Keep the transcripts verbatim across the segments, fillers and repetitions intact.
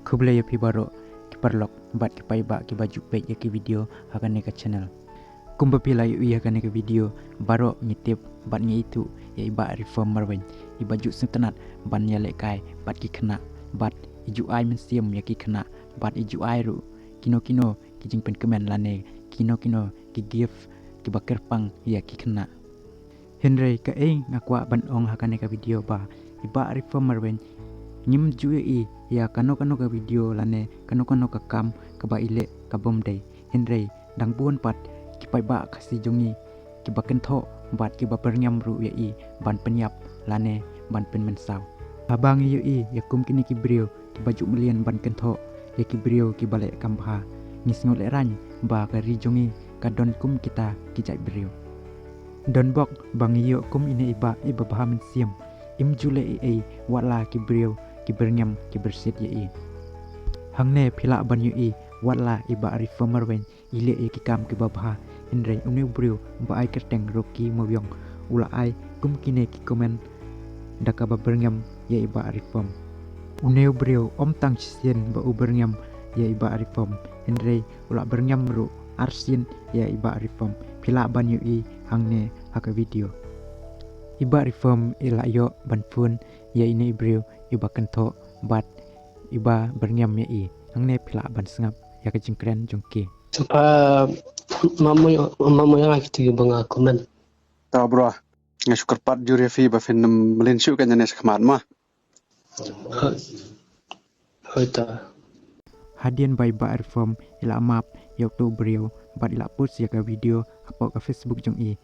Khublei ïa phi baroh ki paralok bad ki paidbah kiba ju peit ïa ki video ha kane ka channel. Kumba phi la ïohi ha kane ka video, baroh ngi tip bad ngi ithuh ïa i Bah Reform Marwein, iba ju sngewtynnat ban ïalehkai bad ki khynnah, bad i ju ai mynsiem ïa ki khynnah, bad i ju ai ruh kino kino ki jingpynkmen lane kino kino ki gift kiba kyrpang ïa ki khynnah. Hynrei kaei nga kwah ban ong ha kane ka video ba i Bah Reform Marwein ngim ju ïohi ïa kano kano ka video lane kano kano ka kam kaba i leh ka bym dei. Hynrei dang bun pat ki paidbah Khasi jong ngi kiba kynthoh bad kiba byrngem ruh ïa i ban pynïap lane ban pynmynsaw. Haba ngi ïohi ïa kum kine ki briew kiba ju mlien ban kynthoh ïa ki briew kiba leh kam bha, ngi sngew lehraiñ ba ka ri jong ngi ka don kum kita ki jait briew. Donbok ba ngi ïoh kum ine i bah iba bha mynsiem, im ju leh ei ei wat la ki briew ki byrngem ki byrsit ïa i. Hangne phi lah ban ïohi wat la i Bah Reform Marwein i leh ïa ki kam kiba bha, hynrei une u briew ba ai kyrteng Rocky Mawiong u la ai kum kine ki comment da kaba byrngem ïa i Bah Reform. Une u briew ym tang shisien ba u byrngem ïa i Bah Reform, hynrei u la byrngem ruh arsien ïa i Bah Reform. Phi lah ban ïohi hangne ha ka video. I Bah Reform i la ïoh ban phone ïa ine i briew iba kynthoh bad iba byrngem ïa i. Hangne phi lah ban sngap ïa ka jingkren jong ki. Sngewbha, ma mut, ma mut ïa nga kito kiba nga comment. Ta bro, nga shu kyrpad jur ïa phi ba phin ym mlien shuh kane shakhmat ma. Hoi ta. Hadien ba i Bah Reform i la map ïa uto u briew bad i la post ïa ka video hapoh ka Facebook jong i.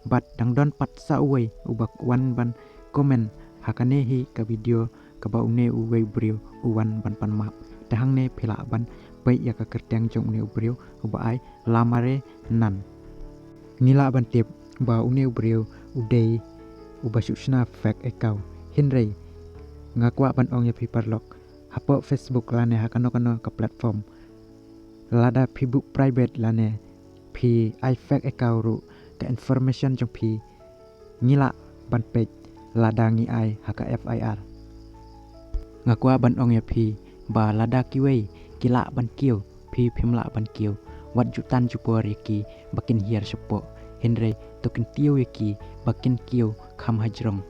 Bad dang don pat sa uwei uba wan ban comment ha kane hi ka video kaba une uwei u briew u wan ban pan map. Te hangne phi lah ban peit ïa ka kyrteng jong une u briew uba ai Lamare Nan. Ngi lah ban tip ba une u briew u dei uba shu shna fake account. Hynrei nga kwah ban ong ïa phi paralok, hapoh Facebook lane ha kano kano ka platform, lada phi buh private lane phi ai fake account ruh, ka information jong phi ngi lah ban peit lada ngi ai ha ka F I R. Nga kwah ban ong ïa phi ba lada kiwei ki lah ban kiew, phi phim lah ban kiew. Wat ju tan ju por ïa ki ba kin hiar shapoh, hynrei to kyntiew ïa ki ba kin kiew kham hajrong.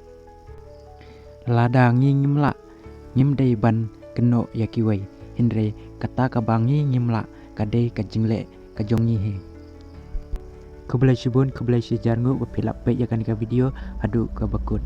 Lada ngi ngim lah, ngim dei ban kynnoh ïa kiwei, hynrei kata kaba ngi ngim lah ka dei ka jingleh ka jong ngi hi. Khublei shibun, khublei shihajar nguh ba phi la peit ïa kane ka video haduh kaba kut.